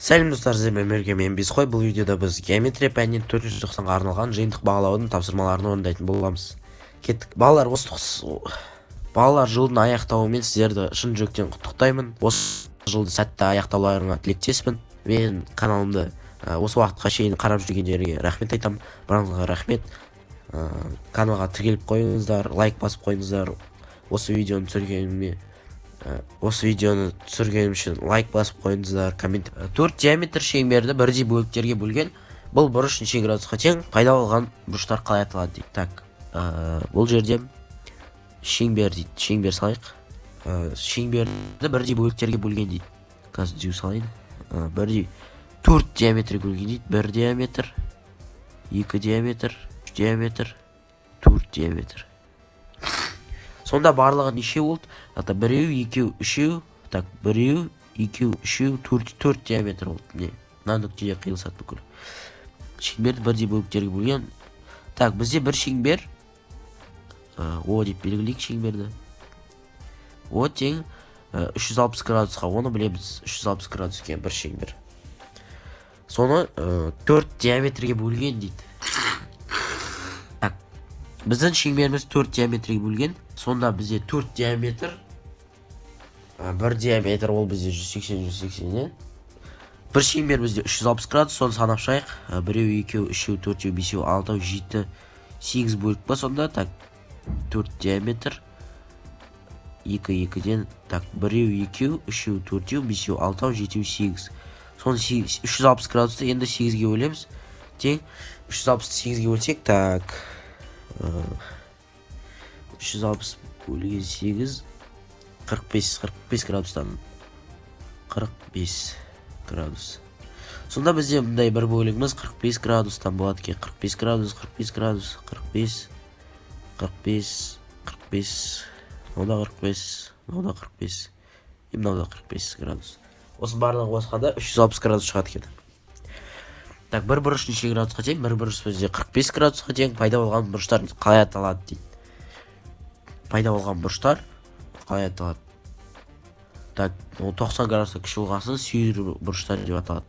Сәлем, достар! Сіздермен бірге мен, Бесқой. Бұл видеода біз геометрия пәнінен төртінші тоқсанға арналған жиынтық бағалаудың тапсырмаларын орындайтын боламыз. Кеттік, балалар! Осы балалар, жылдың аяқтауымен сіздерді шын жүректен құттықтаймын. Осы жылды сәтті аяқтауларыңа тілектеспін. Мен каналымды осы уақытқа шейін қарап жүргендеріңе рахмет айтамын. Барлығыңызға рахмет. Каналға тіркеліп қойыңыздар, лайк басып қойыңыздар. Осы видеоны түсіргенім үшін лайк басып қойыңыздар, коммент. Төрт диаметр шеңберді бірдей бөліктерге бөлген. Бұл бұрыш неше градусқа тең? Пайда болған бұрыштар қалай аталады дейді. Так, бұл жерде шеңбер дейді, шеңбер салайық. Шеңберді бірдей бөліктерге бөлген дейді. Қазір түзу салайын. Бірдей төрт диаметрге бөлген дейді: бір диаметр, екі диаметр, үш диаметр, төрт диаметр. Сонда барлығы неше болды? Это біреу, екеу, үшеу. Так, біреу, екеу, үшеу, төрт. Төрт диаметр болды. Міне, мына нүктеде қиылысады бүкіл. Шеңберді бірдей бөліктерге бөлген. Так, бізде бір шеңбер, О деп белгілейік шеңберді. О тең 360 градусқа, оны білеміз, 360 градус екен бір шеңбер. Соны төрт диаметрге бөлген дейді. Так, біздің шеңберіміз төрт диаметрге бөлген. Сонда бізде төрт диаметр, бір диаметр ол бізде 180, 180-нен. Бір шеңбер бізде 360 градус. Соны санап шығайық: біреу, екеу, үшеу, төртеу, бесеу, алтау, жеті, сегіз бөлік па сонда? Так, төрт диаметр, екі екіден. Так, біреу, екеу, үшеу, төртеу, бесеу, алтау, жетеу, сегіз. Соны 360 градусты енді сегізге бөлеміз. Тең 360-ты сегізге бөлсек, так, 360 бөлген сегіз, 45, 45 градустан, 45 градус. Сонда бізде мындай бір бөлігіміз 45 градустан болады екен. 45 градус, 45 градус, 45, 45, 45, мынау да 45, мынау да 45 и мынау да 45 градус. Осының барлығын қосқанда 360 градус шығады екен. Так, бір бұрыш неше градусқа тең? Бір бұрыш бізде 45 градусқа тең. Пайда болған бұрыштар қалай аталады дейді. Пайда болған бұрыштар қалай аталады? Так, ол 90 градусқа кіші болғасын, сүйір бұрыштар деп аталады.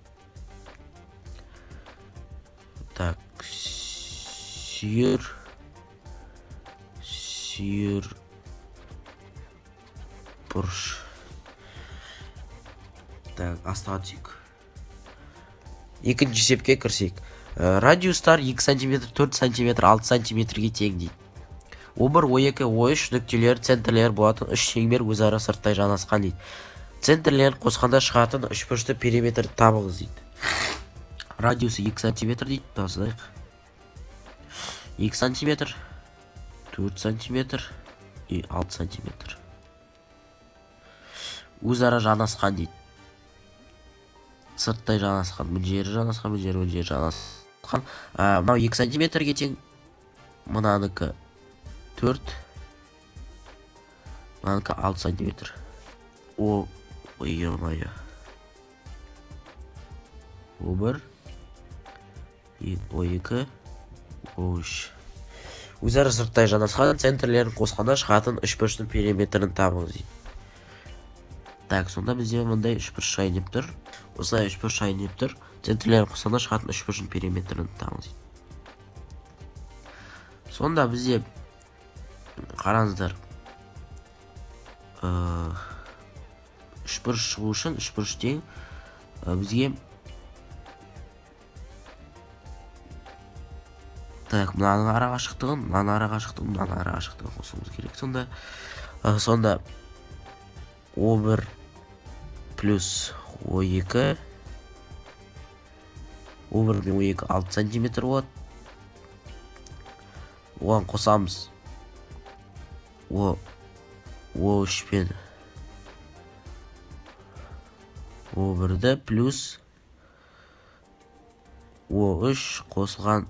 Так, сүйір бұрыш. Так, астыға түсейік, екінші есепке кірісейік. Радиустар 2 сантиметр, 4 сантиметр, 6 сантиметрге тең дейді. О1, О2, О3 нүктелері центрлері болатын үш шеңбер өзара сырттай жанасқан дейді. Центрлерін қосқанда шығатын үшбұрышты периметрді табыңыз дейді. Радиусы 2 сантиметр дейді. Жазайық: 2 сантиметр, 4 сантиметр и 6 сантиметр. Өзара жанасқан дейді, сырттай жанасқан. Мына жері жанасқан, мына жері, мына жері жанасқан. Мынау 2 сантиметрге тең, мынанікі 4, мынанікі 6 сантиметр. О, ой, ё-моё, О1, О2, О3 өзара сырттай жанасқан. Центрлерін қосқанда шығатын үшбұрыштың периметрін табыңыз дейді. Так, сонда бізде мындай үшбұрыш шығайын деп тұр, осылай үшбұрыш шығайын деп тұр. Центрлерін қосқанда шығатын үшбұрыштың периметрін табыңыз дейді. Сонда бізде, қараңыздар, үшбұрыш шығу үшін үшбұрыш тең бізге, так, мынаның арақашықтығын, мынаның арақашықтығын, мынаның арақашықтығын қосуымыз керек. Сонда сонда О1 плюс О2, О1 мен О2 6 сантиметр болады. Оған қосамыз О3 пен О1-ді плюс О3 қосылған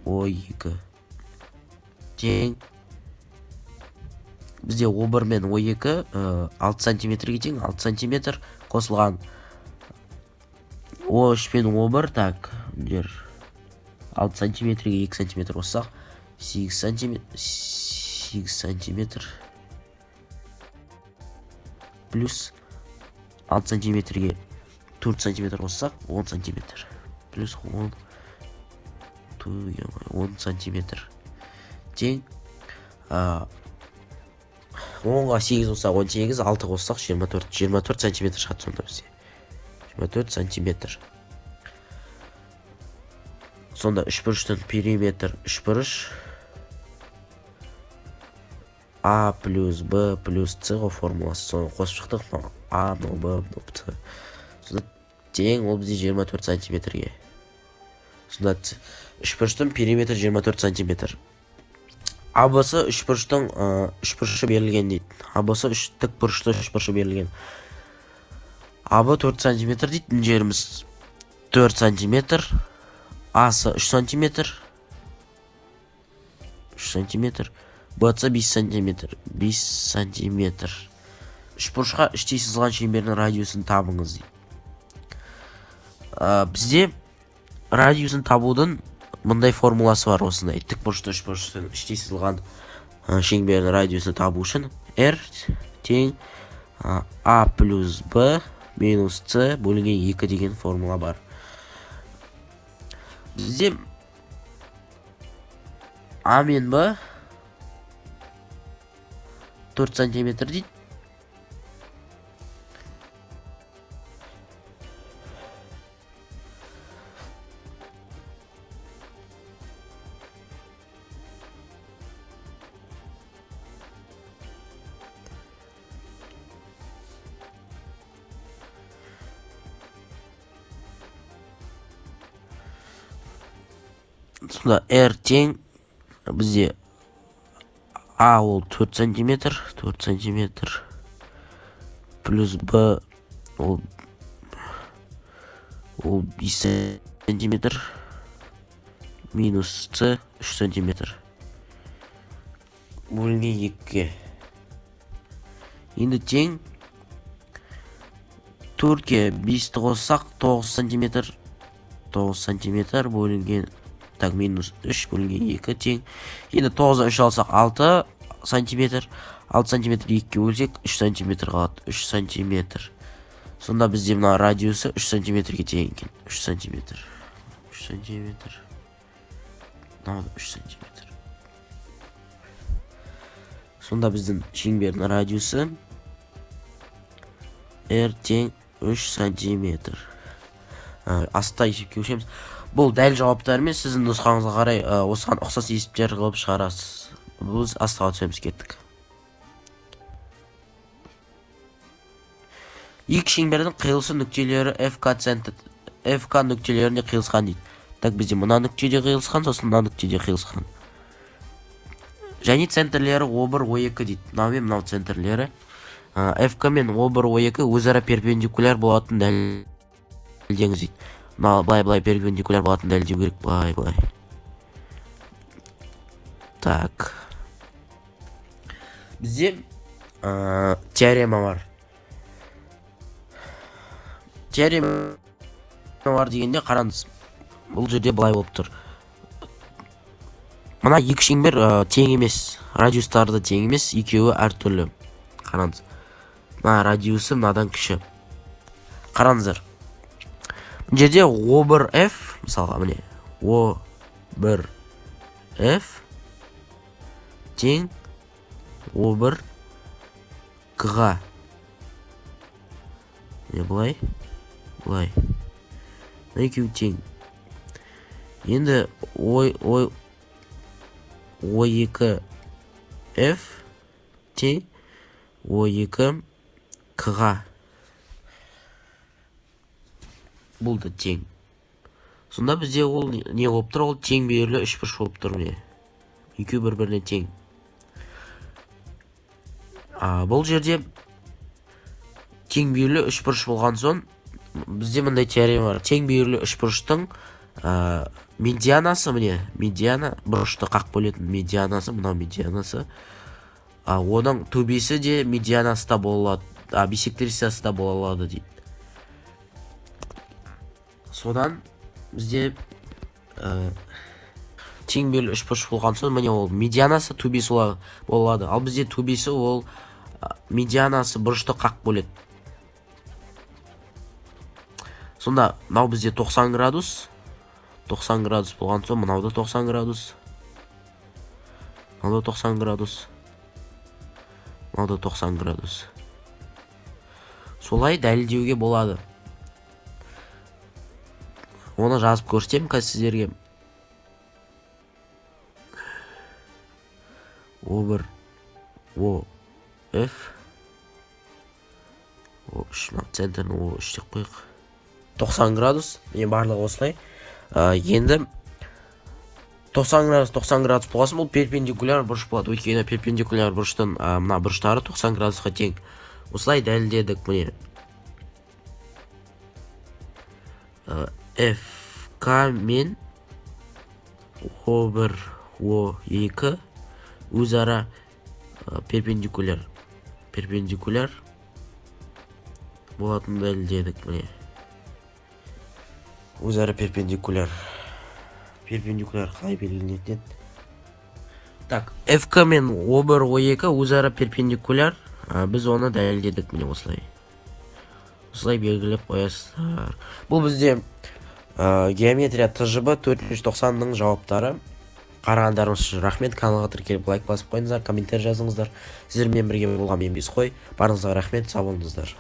О2 тең. Бізде О1 мен О2 6 сантиметрге тең. 6 сантиметр қосылған О3 пен О1. Так, жер 6 сантиметрге 2 сантиметр қоссақ, 8 сантиметр, 8 сантиметр плюс 6 сантиметрге 4 сантиметр қоссақ, 10 сантиметр. Плюс 10, 10 сантиметр. Тең 10-ға 8 қоссақ 18, 6 қоссақ 24, 24 сантиметр шығады сонда бізде. 24 сантиметр. Сонда үшбұрыштың периметр үшбұрыш А плюс Б плюс С ғой формуласы. Соны қосып шықтық. Мынау А, мынау Б, мынау С. Сонда тең ол бізде 24 сантиметрге. Сонда үшбұрыштың периметрі 24 сантиметр. АБС үшбұрыштың үшбұрышы берілген дейді. АБС үш тік бұрышты үшбұрышы берілген. АБ 4 сантиметр дейді. Мына жеріміз 4 сантиметр. АС 3 сантиметр. 3 сантиметр. БЦ 5 сантиметр. 5 сантиметр. Үшбұрышқа іштей сызылған шеңбердің радиусын табыңыз дейді. Бізде радиусын табудың мындай формуласы бар осындай. Тік бұрышты үшбұрыштың іштей сызылған шеңбердің радиусын табу үшін R тең А плюс Б минус С бөлінген 2 деген формула бар. Бізде А мен Б 4 сантиметр дейді. Сонда R тең бізде А ол 4 сантиметр, 4 сантиметр плюс Б ол 5 сантиметр минус С 3 сантиметр бөлінген 2-ге. Енді тең 4-ке 5-ті қоссақ 9 сантиметр, 9 сантиметр бөлінген, так, минус 3 бөлінген 2 тең. Енді 9-дан 3 алсақ 6 сантиметр, 6 сантиметр 2-ге бөлсек 3 сантиметр қалады, 3 сантиметр. Сонда бізде мына радиусы 3 сантиметрге тең екен. 3 сантиметр. 3 сантиметр. Мынау 3 сантиметр. Сонда біздің шеңбердің радиусы R тең 3 сантиметр. Астта есепке көшеміз. Бұл дәл жауаптар емес, сіздің нұсқаңызға қарай осыған ұқсас есептер қылып шығарасыз. Біз астыға түсеміз, кеттік. Екі шеңбердің қиылысы нүктелері FK центр, FK нүктелерінде қиылысқан дейді. Так, бізде мына нүктеде қиылысқан, сосын мына нүктеде қиылысқан. Және центрлері О1, О2 дейді. Мынау мен мынау центрлері. FK мен О1, О2 өзара перпендикуляр болатын дәлелдеңіз дейді. Мынау былай-былай перпендикуляр болатын дәлелдеу керек, былай-былай. Так. Бізде теорема бар. Теорема бар дегенде қараңыз. Бұл жерде былай болып тұр. Мына екі шеңбер тең емес. Радиустары да тең емес, екеуі әртүрлі. Қараңыз. Мына радиусы мынадан кіші. Қараңыздар. Мына жерде О1F, мысалға міне О1F тең О1К-ға. Міне былай, былай. Мына екеуі тең. Енді О2F тең О2К-ға. Бұл да тең. Сонда бізде ол не болып тұр? Ол тең бүйірлі үшбұрыш болып тұр міне. Екеуі бір-біріне тең. Бұл жерде тең бүйірлі үшбұрыш болған соң бізде мындай теорема бар. Тең бүйірлі үшбұрыштың медианасы міне, медиана бұрышты қақ бөлетін медианасы, мынау медианасы. Оның төбесі де медианасы да бола алады, бисектрисасы да бола алады дейді. Содан бізде тең бүйірлі үшбұрыш болған соң міне ол медианасы төбесі болады. Ал бізде төбесі ол медианасы бұрышты қақ бөледі. Сонда мынау бізде 90 градус. 90 градус болған соң мынау да 90 градус. Мынау да 90 градус. Мынау да 90 градус. Солай дәлелдеуге болады. Оны жазып көрсетемін қазір сіздерге. О1, О, F, О3, мына центрін О3 деп қояйық. 90 градус, міне барлығы осылай. Енді 90 градус, 90 градус болғасын бұл перпендикуляр бұрыш болады. Өйткені перпендикуляр бұрыштың мына бұрыштары 90 градусқа тең. Осылай дәлелдедік міне. FK мен О1, О2 өзара перпендикуляр. Перпендикуляр болатынын дәлелдедік міне. Өзара перпендикуляр. Перпендикуляр қалай белгіленетін еді? Так, FK мен О1, О2 өзара перпендикуляр. Біз оны дәлелдедік міне осылай. Осылай белгілеп қоясыздар. Бұл бізде геометрия ТЖБ 490-ның жауаптары. Қарағандарыңыз үшін рахмет. Каналға тіркеліп, лайк басып қойыңыздар, комментарий жазыңыздар. Сіздермен бірге болған мен Бесқой. Барыңызға рахмет, сау болыңыздар.